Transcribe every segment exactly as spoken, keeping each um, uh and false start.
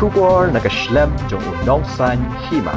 Khubor na ka shlem jong u Nongsaiñ Hima.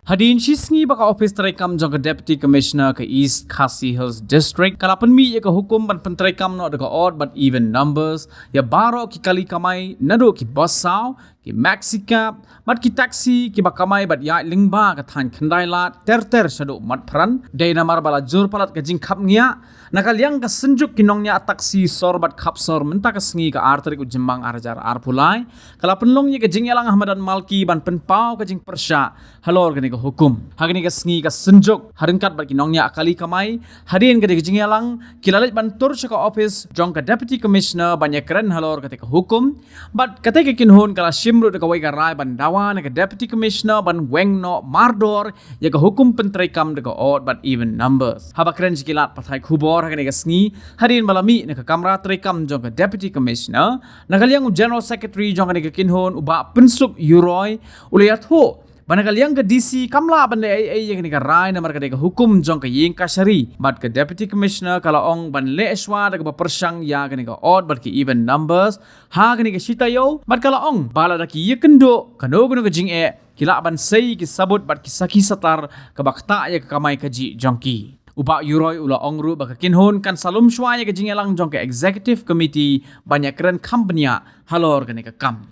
Hadien shi sngi ba ka ophis treikam jong ka Deputy Commissioner ka East Khasi Hills District ka la pynmih ïa ka hukum ban pyntreikam noh da ka odd bad even numbers ïa baroh ki kali kamai, naduh ki bus saw, ki maxi cab, bad ki taxi kiba kamai bad ïaid lyngba ka thaiñ Khyndailad ter ter shaduh Matphran. Dei namar ba la jur palat ka jingkhapngiah, na ka liang ka Synjuk ki nongñiah taxi sor bad khapsor mynta ka sngi ka ar tarik u Jymmang ar hajar arphew lai ka la pynlong ïa ka jingïalang ha madan Malki ban pynpaw ka jingpyrshah halor kane ka hukum. Ha kane ka sngi ka Synjuk ha ryngkat bad ki nongñiah kali kamai, hadien kane ka jingïalang, ki la leit ban tur sha ka ophis jong ka Deputy Commissioner ban ïakren halor kata ka hukum. Bad kata ka kynhun ka la shim ruh da kawei ka rai ban dawa na ka Deputy Commissioner ban weng noh mardor ïa ka hukum pyntreikam da ka odd bad even numbers. Haba kren sha ki lad pathai khubor ha kane ka sngi, hadien ba la mih na ka kamra treikam jong ka Deputy Commissioner, na ka liang u General Secretary jong kane ka kynhun u Bah Pynsuk Yuroi u la ïathuh ba na ka liang ka D C kam lah ban leh ei ei ïa kane ka rai namar ka dei ka hukum jong ka ïing kashari. Bad ka Deputy Commissioner ka la ong ban leh shuwa da kaba pyrshang ïa kane ka odd bad ki even numbers ha kane ka shi taïew. Bad ka la ong ba lada ki ïakynduh kano kano ka jingeh, ki lah ban sei ki sabut bad ki sakhi satar kaba ktah ïa ka kamai kajih jong ki. U Bah Yuroi u la ong ruh ba ka kynhun kan sa lum shuwa ïa ka jingïalang jong ka Executive Committee ban ïakren kham bniah halor kane ka kam.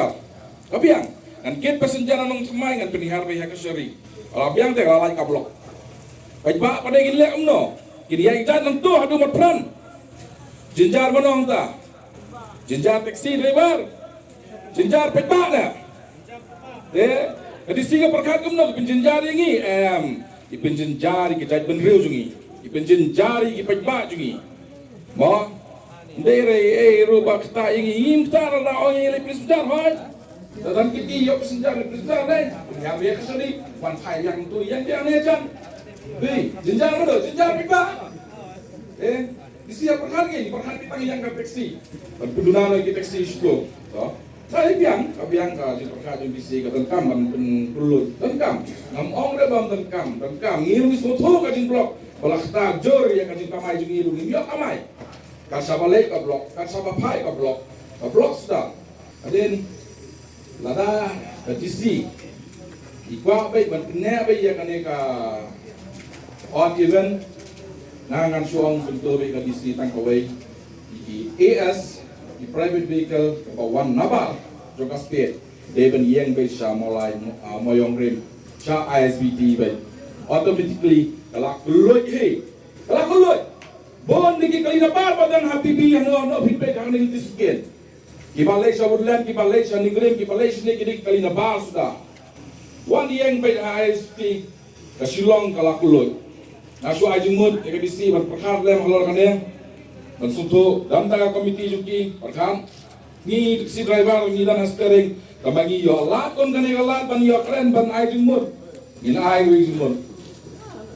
Ka biang, ngan kit passenger na Nongthymmai ngan pynhiar beit ha kashari. Ka la biang te ka la lait ka block. Paidbah pat de kin leh kumno? Kin ïaid jait nangto haduh Matphran. Jynjar mano hangta? Jynjar taxi driver. Jynjar paidbah ne. Te ka D C ka pyrkhat kumno, ki pynjynjar ïa ngi? Em, ki pynjynjar ïa ki jaitbynriew jong ngi. Ki pynjynjar ïa ki paidbah jong ngi. Mo? Ndei re ei ruh ba ktah ïa ngi, ngim ktah, lada ong ïa ngi leit passenger hoi. Lada kiti ïoh passenger, leit passenger leit. Ïa bia ka sani, wan phai ïa ngi tu, ïa bia ne jan. Dei, jynjar mano, jynjar paidbah. Eh, D C ïa pyrkhat ngi, pyrkhat ki tang ïa ka taxi. Ban pynduna ki taxi shuh. To. Sa ïa biang, ka biang ka jingpyrkhat jong D C ka donkam ban pynpulot. Donkam. Ngam ong re bam donkam, donkam. Ngi ruh ngi sngewthuh ka jingblock. Ba la ktah jur ïa ka jingkamai jong ngi ruh ngim ïoh kamai. Ka shaba leit ka block, ka shaba phai ka block. Ka block sdang. Hadien lada ka D C i kwah beit ban kynnoh beit ïa kane ka odd even, nga ngan shu ong pynto beit ka D C tang kawei. I, i A S, i private vehicle kaba wan nabar jong ka state, dei ban ïeng beit sha Mawlai, ah, Mawiong Rim, sha I S B T beit. Automatically ka la kylluid hi. Ka la kylluid. Bun na ki kali nabar ba don ha P B hano hano phi beit hangne ki skin. Kiba leit sha Woodland, kiba leit sha Nongrim, kiba leit shane, ki dei ki kali nabar suda. Wan ïeng beit ha I S B T ka Shillong ka la kylluid. Nga shu ai jingmut ïa ka D C ban pyrkhat lem halor kane. Ban sngewthuh, dang da ka komiti jong ki pyrkhat. Ngi taxi driver ngi don ha steering, tangba ngi ïoh lad kum kane ka lad ban ïoh kren ban ai jingmut. Ngin ai wei jingmut.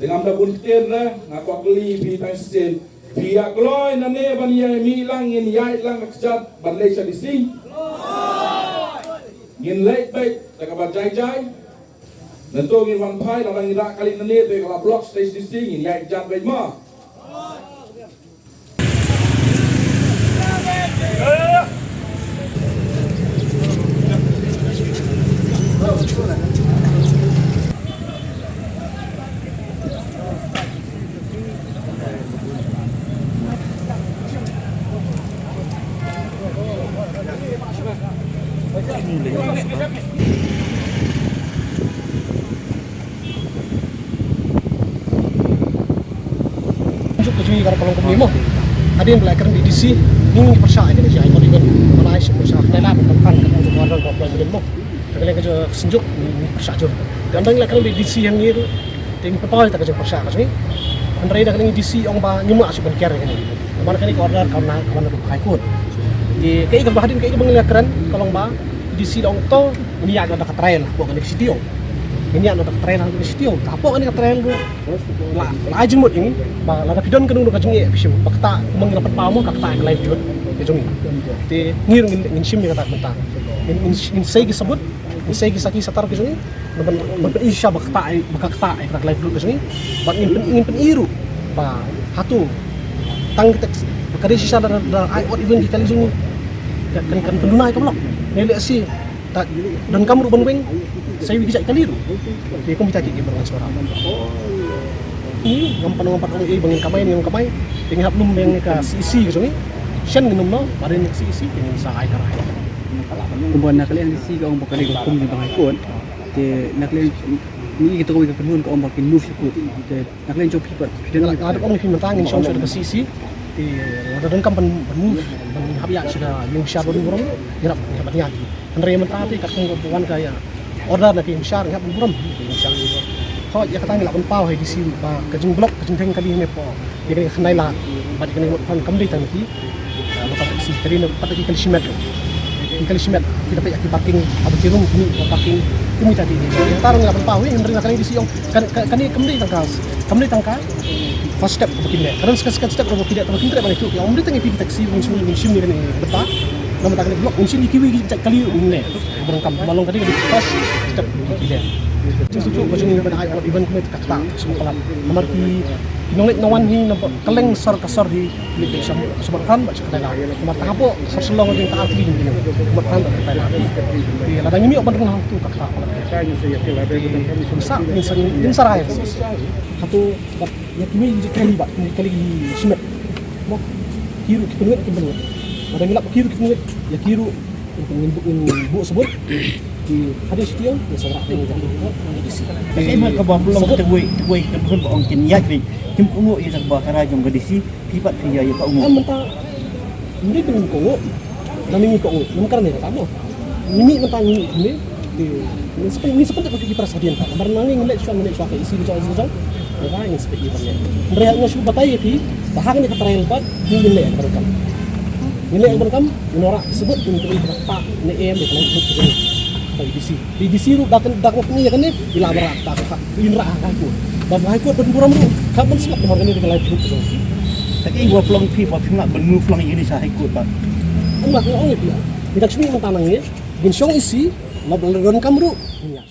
Te ngam da bun ktien re, nga kwah kylli phi tang shisien. Phi ïa kloi nangne ban ïa mih lang, ngin ïaid lang ka kjat ban leit sha D C? Ngin leit beit da kaba jai jai. Nangto ngin wan phai, lada ngi rah kali nangne te ka la block stage D C, ngin ïaid kjat beit mo. Juk ka jong ngi ka la pynlong kumne mo. Hadien ba la kren bad i D C, ngi ngi pyrshah ïa kane, ïa kane, ïa kane, ba la ïa pyrshah, kane la pynpan ka jong ka order ka pynlong kumne mo. Te ka liang ka jong ka Synjuk ngi pyrshah jur. Te ynda ngi la kren bad i D C hangne ruh, te ngi pynpaw ïa ka jingpyrshah ka jong ngi. Hynrei da ka liang i D C ong ba ngim lah shuh ban kiar ïa kane. Namar kane ka order ka wan na, ka wan na High Court. Te kaei kaba hadien, kaei kaba ngi la kren ka long ba i D C la ong to ngin ïaid noh da ka trial hapoh kane ka shi taïew. Ngin ïaid noh da ka trial hapoh kane ka shi taïew. Te hapoh kane ka trial ruh la, la ai jingmut ïa ngi ba lada phi don kano kano ka jingeh phi shim, ba kata kumba ngi la pynpaw mo, ka kata ka livelihood ka jong ngi. Te ngi ruh ngin, ngin shim ïa kata ka bynta. Ngin, ngin, ngin sei ki sabut, ngin sei ki sakhi satar ka jong ngi. Ban, ban pyni shisha ba kata, ba ka kata ka livelihood ka jong ngi. Bad ngin pyn, ngin pyni ruh ba hato tang kita ba ka dei shisha da, da ai odd even ki kali jong ngi. Kan, kan, kan pynduna ïa ka block. Ngi leh shi Ta donkam ruh ban weng sa iwei ki jait kali ruh. Te kum kita ki ki ban ngan suara. Ni ngam pat ngam pat ong ei ba ngin kamai, ngam kamai. Te ngi hap lum biang ïa ka C E C ka jong ngi. Shen ngin ym noh, ba rin ka C E C te ngin sa ai ka rai. Kumba na ka liang D C ka ong ba ka dei ka kum jong ka High Court. Te na ka liang ngi kita kawei ka kynhun ka ong ba kin move sha court. Te na ka liang jong phi pat, phi dang, nga dang ong ïa phi mynta ngin shong sha ka C E C. Te lada donkam ban, ban move, ban hap ïa sha ka ïing bishar ba burom, ïarap, ïarap ban ïa. Hynrei mynta te katkum ka wan ka ïa order na ka ïing bishar, ngi hap ban burom, ka ïing bishar. Hooid, ïa kata ngi lah ban paw ha i D C ba ka jingblock, ka jingdheng kali hangne hapoh ïa kane ka khyndai lad bad ïa kane ka mut khon kam dei tang ki, ah, ba ka taxi ka dei na pat ki kali shimet. Ki kali shimet, ki da peit ïa ki parking, haba ki rung ki mih parking, ki mih ta ki. Ïa kata ruh ngi lah ban paw hi, hynrei na kane D C ong, kan, kan, kane kam dei tang ka, kam dei tang ka first step ba kin leh. Ka don second, second step ba kin leh, tang ba kin treh ban ïathuh ki ong, ym dei tang ïa phi ki taxi ngin shim, ngin shim ïa kane bynta. Namar ta kane block ngin shim ïa kiwei ki jait kali ruh ngin leh. Ba donkam, ba long ka dei ka first step ba kin leh. Jingsngewthuh ka jong ngi ban ai odd even kumne ka ktah sngewbha palat. Namar ki, ki nongleit nongwan hi na kylleng sor ka sor hi, ki leit beit sha Sohmarkhan bad sha Khandai Lad. Namar tang hapoh sor Shillong jong ka artylli ki, Sohmarkhan bad Khandai Lad. Te lada ngim ïoh ban rung hangtu ka ktah palat. Te ngin sa, ngin sa, ngin sa rai. Hato bad ïa kiwei ki kali bad ki kali ki shimet. Mo, ki ruh ki pynwit, ki pynwit. Lada ngi lap ki ruh ki pynwit, ïa ki ruh ngin buh, ngin buh sabut. Ki hadien shi taïew ngin sa wanrah ïa ka D C. Te ka ba pynlong kawei, kawei ka pynlong ba ong kin ïaid ri. Kim kohnguh ïa ka ba ka rai jong ka D C, phi pat phi ïa ïa ka kohnguh. Am mynta ym dei ba ngim kohnguh. Lada ngi kohnguh, ngim kren ïa kata mo. Ngi mih mynta ngi mih, ngi mih. Te ngin sa pyn, ngin sa pyntip ïa ki para sadien pat. Namar nangne ngi leit shuwa, ngi leit shuwa ka E C jong, jong, jong. Ngi sa pyntip ïa ki. Hynrei nga shu batai ïa phi ba ha kane ka trial pat ngin leh kaba donkam. Ngin leh kaba donkam, ngin wanrah sabut, ngin pyni ba ka ktah ne em, ne kane ka sabut ka jong ka E D C. Ka E D C ruh da kane, da kaba pyni ïa kane, i la wanrah ktah ka, i wanrah ha High Court. Ba High Court ban burom ruh, ka ban sngap namar kane ka live group ka jong. Te kaei ba pynlong phi ba phi ngap ban move lang ïa kane sha High Court pat? Ym, nga ong ïa phi. Ngi dang shim mynta nangne, ngin shong E C, lada donkam ruh ngin ïa.